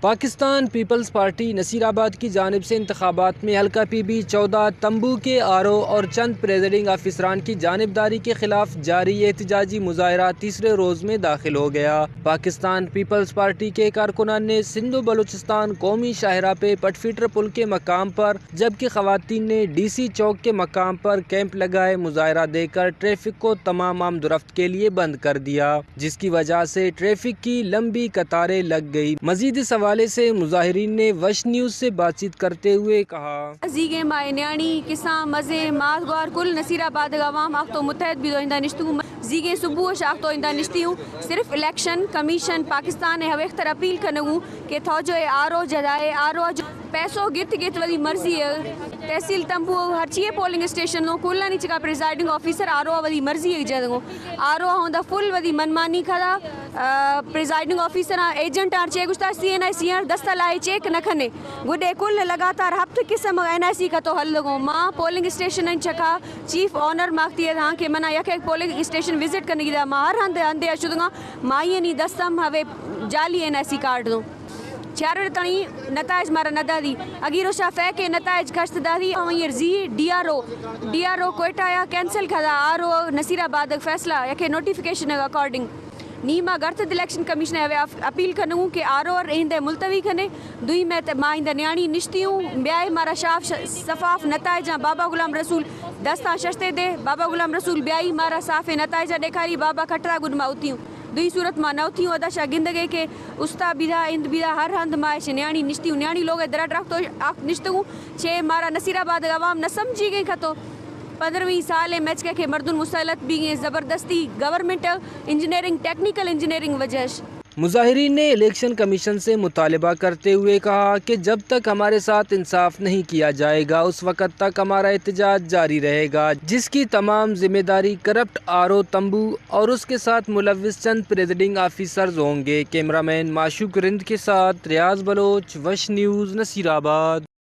Pakistan Peoples party Naseer آباد کی جانب سے انتخابات میں حلقہ پی بی چودہ تمبو کے آر او اور چند پریزائڈنگ آفیسران کی جانبداری کے خلاف جاری احتجاجی مظاہرہ تیسرے روز میں داخل ہو گیا۔ پاکستان پیپلز پارٹی کے کارکنان نے سندھ و بلوچستان قومی شاہراہ پہ پٹ فیڈر پل کے مقام پر، جبکہ خواتین نے ڈی سی چوک کے مقام پر کیمپ لگائے، مظاہرہ دے کر ٹریفک کو تمام آمد و رفت کے لیے بند کر دیا، جس کی وجہ سے ٹریفک کی لمبی قطاریں لگ گئی۔ مزید اس حوالے سے مظاہرین نے وش نیوز سے بات چیت کرتے ہوئے کہا۔ زیگیں مائے نیاڑی، کسان، مزے، مات گوار کل نصیر آباد عوام آختو متحد بیدو ایندا نشتگوں۔ زیگیں صبح اش آختو ایندا نشتی ہوں۔ صرف الیکشن کمیشن پاکستان ء ہویختر اپیل کنگوں کہ تھو جو اے آر او جدائے، آر او جو پیسو گت گت وتی مرضی ء۔ تحصیل تمبو ہرچی اے پولنگ اسٹیشن ہوں، کلانی چکا پریزائیڈنگ آفیسر آر او وتی مرضی ء جدگوں۔ آر او ہوندا فل وتی منمانی کھدا، آ، پریزائیڈنگ آفیسر آں ایجنٹ آں چے گشتا سی این آئی سی آر دستا لائے چیک نہ کھنے۔ گڈے کل لگاتار ہفت قسم این آئی سی کھتو ہلگوں۔ ما پولنگ اسٹیشن ان چکا چیف آنر ماختی ء ہاں کہ منا یک یک پولنگ اسٹیشن وزٹ کنگی دا، ما ہر ہند ہندے ء شدگاں، مائی نی دستم ہوے جعلی این آئی سی کارڈ دوں۔ چار ورے تانی نتائج مارا نہ دادی۔ اگیر و شاہ فیک نتائج کشت دادی۔ اویر زی D R O, D R O Quetta یا کینسل کھدا، آر او نصیر آباد فیصلہ یکے نوٹیفکیشن اکارڈنگ۔ نی ما گرتد الیکشن کمیشن ء اپیل کنوں کہ آر او ار ایندے ملتوی کھنے۔ دوئی میں ت-، ما ایندے نیاڑی نشتی ہوں، بیائے مارا شاف ش-، صفاف نتائجاں بابا غلام رسول دستاں ششتے دے۔ بابا غلام رسول بیائی مارا صافیں نتائجاں ڈیکھاری، بابا کٹرا گڈ ما ہوتی ہوں۔ دوئی صورت ما نہ ہوتی ہوں، ادا شا گندگے کہ استا بیدا، ایند بیدا، ہر ہند ما اش نیاڑی نشتی ہوں۔ نیاڑی لوگ درا ڈرخت آخت نشتگوں، چے مارا نصیر آباد عوام نہ سمجھی گئے کھتو۔ پندرہویں سال ء میچ کہ مردم مسلط بیگیں زبردستی گورنمنٹ انجینئرنگ، ٹیکنیکل انجینئرنگ وجہ اش۔ مظاہرین نے الیکشن کمیشن سے مطالبہ کرتے ہوئے کہا کہ جب تک ہمارے ساتھ انصاف نہیں کیا جائے گا، اس وقت تک ہمارا احتجاج جاری رہے گا، جس کی تمام ذمہ داری کرپٹ آر او تمبو اور اس کے ساتھ ملوث چند پریزائیڈنگ آفیسرز ہوں گے۔ کیمرہ مین معشوق رند کے ساتھ ریاض بلوچ، وش نیوز، نصیر آباد۔